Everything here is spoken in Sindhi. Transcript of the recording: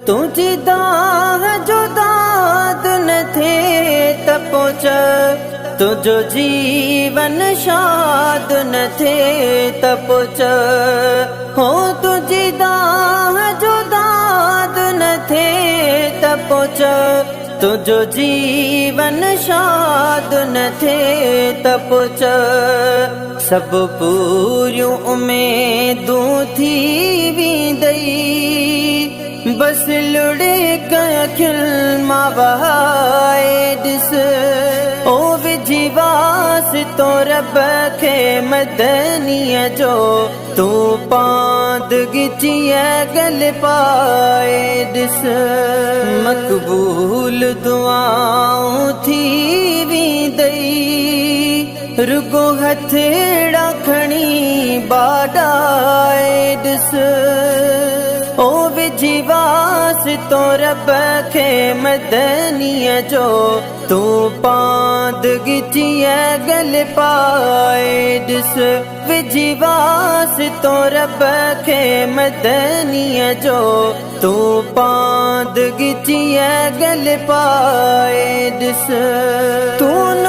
تنهنجي دانهن جو داد نه ٿئي ته پوء چئه، تنهنجو جيون شاد نه ٿئي ته پوء چئه، هو تنهنجي دانهن جو داد نه ٿئي ته پوء چئه، تنهنجو جيون شاد نه ٿئي ته پوء چئه، سڀ پوريون اميدون ٿي ويندئي، بس لڙڪ اکين مان وهائي ڏس. او وجهي واسطو رب کي مدنيء جو، تون پاند ڳچيء ڳل پائي ڏس. مقبول دعائون ٿي ويندئي، رڳو هٿڙا کڻي ٻاڏائي ڏس. او وجهي واسطو رب کي مدنيء جو، تون پاند ڳچيء ڳل پائي ڏس. وجهي واسطو رب کي مدنيء جو، تون پاند ڳچيء ڳل پائي ڏس. تون